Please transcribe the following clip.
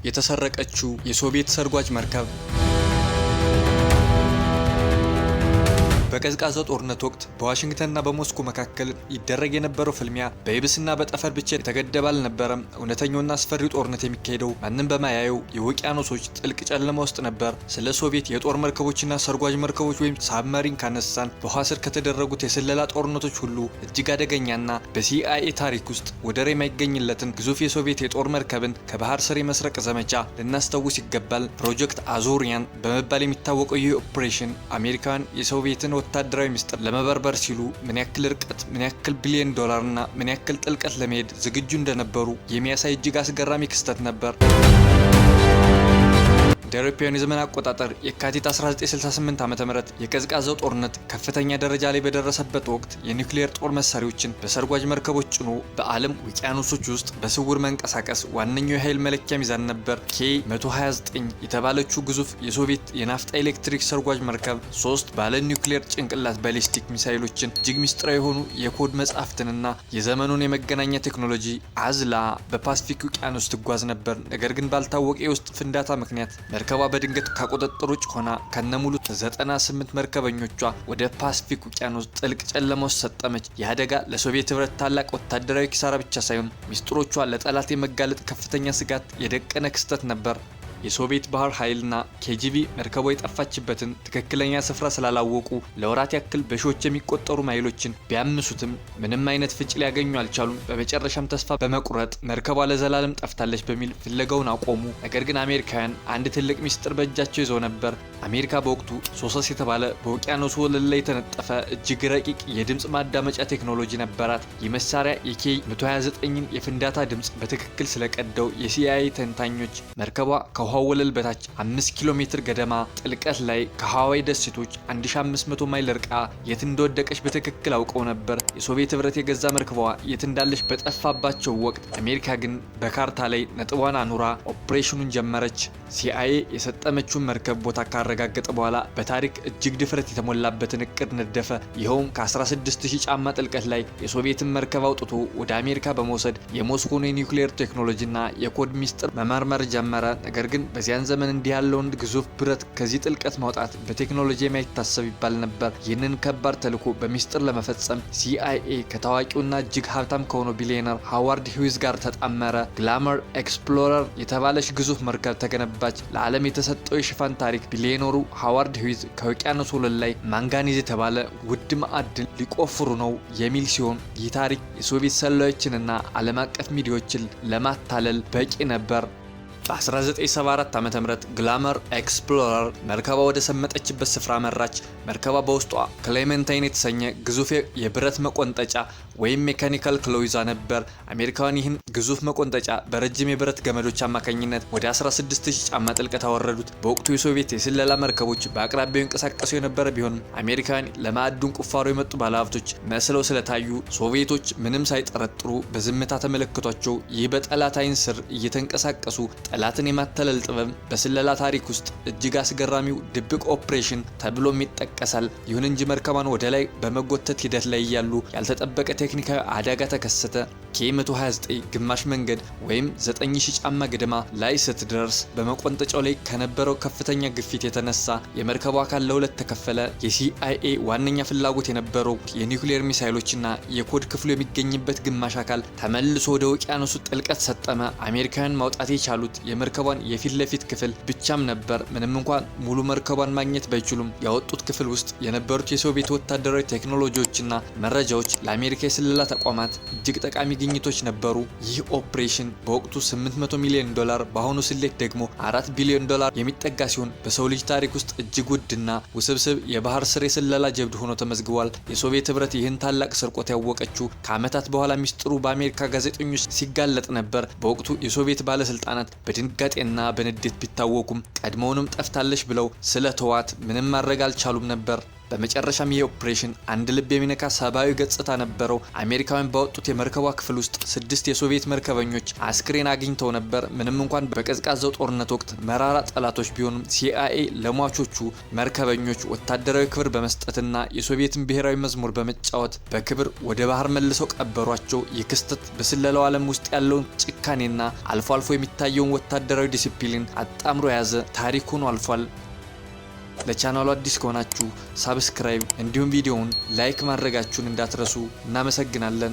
የተሰረቀችው የሶቪየት ሰርጓጅ መርከብ። በቀዝቃዛው ጦርነት ወቅት በዋሽንግተንና በሞስኮ መካከል ይደረግ የነበረው ፍልሚያ በየብስና በጠፈር ብቻ የተገደበ አልነበረም። እውነተኛውና አስፈሪው ጦርነት የሚካሄደው ማንም በማያየው የውቅያኖሶች ጥልቅ ጨለማ ውስጥ ነበር። ስለ ሶቪየት የጦር መርከቦችና ሰርጓጅ መርከቦች ወይም ሳብመሪን ካነሳን፣ በውሃ ስር ከተደረጉት የስለላ ጦርነቶች ሁሉ እጅግ አደገኛና በሲአይኤ ታሪክ ውስጥ ወደር የማይገኝለትን ግዙፍ የሶቪየት የጦር መርከብን ከባህር ስር የመስረቅ ዘመቻ ልናስታውስ ይገባል። ፕሮጀክት አዞሪያን በመባል የሚታወቀው ይህ ኦፕሬሽን አሜሪካን የሶቪየትን ወታደራዊ ምስጢር ለመበርበር ሲሉ ምን ያክል ርቀት፣ ምን ያክል ቢሊዮን ዶላርና ምን ያክል ጥልቀት ለመሄድ ዝግጁ እንደነበሩ የሚያሳይ እጅግ አስገራሚ ክስተት ነበር። እንደ አውሮፓውያን የዘመን አቆጣጠር የካቲት 1968 ዓ.ም የቀዝቃዛው ጦርነት ከፍተኛ ደረጃ ላይ በደረሰበት ወቅት፣ የኒውክሌር ጦር መሳሪያዎችን በሰርጓጅ መርከቦች ጭኖ በዓለም ውቅያኖሶች ውስጥ በስውር መንቀሳቀስ ዋነኛው የኃይል መለኪያ ሚዛን ነበር። ኬ 129 የተባለችው ግዙፍ የሶቪየት የናፍጣ ኤሌክትሪክ ሰርጓጅ መርከብ ሶስት ባለ ኒውክሌር ጭንቅላት ባሊስቲክ ሚሳይሎችን፣ እጅግ ምስጢራዊ የሆኑ የኮድ መጻሕፍትንና የዘመኑን የመገናኛ ቴክኖሎጂ አዝላ በፓሲፊክ ውቅያኖስ ትጓዝ ነበር። ነገር ግን ባልታወቀ የውስጥ ፍንዳታ ምክንያት መርከቧ በድንገት ከቁጥጥር ውጭ ሆና ከነሙሉ 98 መርከበኞቿ ወደ ፓሲፊክ ውቅያኖስ ጥልቅ ጨለማ ውስጥ ሰጠመች። ይህ አደጋ ለሶቪየት ህብረት ታላቅ ወታደራዊ ኪሳራ ብቻ ሳይሆን ሚስጥሮቿ ለጠላት የመጋለጥ ከፍተኛ ስጋት የደቀነ ክስተት ነበር። የሶቪየት ባህር ኃይልና ኬጂቢ መርከቧ የጠፋችበትን ትክክለኛ ስፍራ ስላላወቁ ለወራት ያክል በሺዎች የሚቆጠሩ ማይሎችን ቢያምሱትም ምንም አይነት ፍንጭ ሊያገኙ አልቻሉም። በመጨረሻም ተስፋ በመቁረጥ መርከቧ ለዘላለም ጠፍታለች በሚል ፍለጋውን አቆሙ። ነገር ግን አሜሪካውያን አንድ ትልቅ ሚስጥር በእጃቸው ይዘው ነበር። አሜሪካ በወቅቱ ሶሰስ የተባለ በውቅያኖሱ ወለል ላይ የተነጠፈ እጅግ ረቂቅ የድምፅ ማዳመጫ ቴክኖሎጂ ነበራት። ይህ መሳሪያ የኬ 129ን የፍንዳታ ድምፅ በትክክል ስለቀዳው፣ የሲአይኤ ተንታኞች መርከቧ ከውሃው ወለል በታች 5 ኪሎ ሜትር ገደማ ጥልቀት ላይ ከሃዋይ ደሴቶች 1500 ማይል ርቃ የት እንደወደቀች በትክክል አውቀው ነበር። የሶቪየት ህብረት የገዛ መርከቧ የት እንዳለች በጠፋባቸው ወቅት፣ አሜሪካ ግን በካርታ ላይ ነጥቧን አኑራ ኦፕሬሽኑን ጀመረች። ሲአይኤ የሰጠመችውን መርከብ ቦታ ካረጋገጠ በኋላ በታሪክ እጅግ ድፍረት የተሞላበትን እቅድ ነደፈ። ይኸውም ከ16,000 ጫማ ጥልቀት ላይ የሶቪየትን መርከብ አውጥቶ ወደ አሜሪካ በመውሰድ የሞስኮን የኒውክሌር ቴክኖሎጂና የኮድ ሚስጥር መመርመር ጀመረ። ነገር ግን በዚያን ዘመን እንዲህ ያለውን ግዙፍ ብረት ከዚህ ጥልቀት ማውጣት በቴክኖሎጂ የማይታሰብ ይባል ነበር። ይህንን ከባድ ተልዕኮ በሚስጥር ለመፈጸም ሲአይኤ ከታዋቂውና እጅግ ሀብታም ከሆነው ቢሊዮነር ሃዋርድ ሂውዝ ጋር ተጣመረ። ግላመር ኤክስፕሎረር የተባለች ግዙፍ መርከብ ተገነባች። ለዓለም የተሰጠው የሽፋን ታሪክ ቢሊዮነሩ ሃዋርድ ሂውዝ ከውቅያኖስ ወለል ላይ ማንጋኒዝ የተባለ ውድ ማዕድን ሊቆፍሩ ነው የሚል ሲሆን፣ ይህ ታሪክ የሶቪየት ሰላዮችንና ዓለም አቀፍ ሚዲያዎችን ለማታለል በቂ ነበር። በ1974 ዓ.ም ግላመር ኤክስፕሎረር መርከቧ ወደ ሰመጠችበት ስፍራ አመራች። መርከቧ በውስጧ ክሌመንታይን የተሰኘ ግዙፍ የብረት መቆንጠጫ ወይም mechanical claw ይዛ ነበር። አሜሪካውያን ይህን ግዙፍ መቆንጠጫ በረጅም የብረት ገመዶች አማካኝነት ወደ 16,000 ጫማ ጥልቀት አወረዱት። በወቅቱ የሶቪየት የስለላ መርከቦች በአቅራቢያው ይንቀሳቀሱ የነበረ ቢሆንም፣ አሜሪካውያን ለማዕድን ቁፋሮ የመጡ ባለሀብቶች መስለው ስለታዩ ሶቪየቶች ምንም ሳይጠረጥሩ በዝምታ ተመለከቷቸው። ይህ በጠላት አይን ስር እየተንቀሳቀሱ ጠላትን የማታለል ጥበብ በስለላ ታሪክ ውስጥ እጅግ አስገራሚው ድብቅ ኦፕሬሽን ተብሎም ይጠቀሳል። ይሁን እንጂ መርከቧን ወደ ላይ በመጎተት ሂደት ላይ እያሉ ያልተጠበቀ ቴክኒካዊ አደጋ ተከሰተ። ኬ129 ግማሽ መንገድ ወይም 9000 ጫማ ገደማ ላይ ስትደርስ በመቆንጠጫው ላይ ከነበረው ከፍተኛ ግፊት የተነሳ የመርከቧ አካል ለሁለት ተከፈለ። የሲአይኤ ዋነኛ ፍላጎት የነበረው የኒውክሌር ሚሳይሎችና የኮድ ክፍሉ የሚገኝበት ግማሽ አካል ተመልሶ ወደ ውቅያኖሱ ጥልቀት ሰጠመ። አሜሪካውያን ማውጣት የቻሉት የመርከቧን የፊት ለፊት ክፍል ብቻም ነበር። ምንም እንኳን ሙሉ መርከቧን ማግኘት ባይችሉም፣ ያወጡት ክፍል ውስጥ የነበሩት የሶቪየት ወታደራዊ ቴክኖሎጂዎችና መረጃዎች ለአሜሪካ የስለላ ተቋማት እጅግ ጠቃሚ ግኝቶች ነበሩ። ይህ ኦፕሬሽን በወቅቱ 800 ሚሊዮን ዶላር፣ በአሁኑ ስሌት ደግሞ 4 ቢሊዮን ዶላር የሚጠጋ ሲሆን፣ በሰው ልጅ ታሪክ ውስጥ እጅግ ውድና ውስብስብ የባህር ስር የስለላ ጀብድ ሆኖ ተመዝግቧል። የሶቪየት ህብረት ይህን ታላቅ ስርቆት ያወቀችው ከዓመታት በኋላ ሚስጥሩ በአሜሪካ ጋዜጠኞች ሲጋለጥ ነበር። በወቅቱ የሶቪየት ባለስልጣናት በድንጋጤና በንዴት ቢታወኩም፣ ቀድሞውንም ጠፍታለች ብለው ስለተዋት ምንም ማድረግ አልቻሉም ነበር። በመጨረሻም ይህ ኦፕሬሽን አንድ ልብ የሚነካ ሰብአዊ ገጽታ ነበረው። አሜሪካውያን ባወጡት የመርከቧ ክፍል ውስጥ ስድስት የሶቪየት መርከበኞች አስክሬን አግኝተው ነበር። ምንም እንኳን በቀዝቃዛው ጦርነት ወቅት መራራ ጠላቶች ቢሆኑም፣ ሲአይኤ ለሟቾቹ መርከበኞች ወታደራዊ ክብር በመስጠትና የሶቪየትን ብሔራዊ መዝሙር በመጫወት በክብር ወደ ባህር መልሰው ቀበሯቸው። ይህ ክስተት በስለላው ዓለም ውስጥ ያለውን ጭካኔና አልፎ አልፎ የሚታየውን ወታደራዊ ዲሲፕሊን አጣምሮ የያዘ ታሪክ ሆኖ አልፏል። ለቻናሉ አዲስ ከሆናችሁ subscribe እንዲሁም ቪዲዮውን like ማድረጋችሁን እንዳትረሱ። እናመሰግናለን።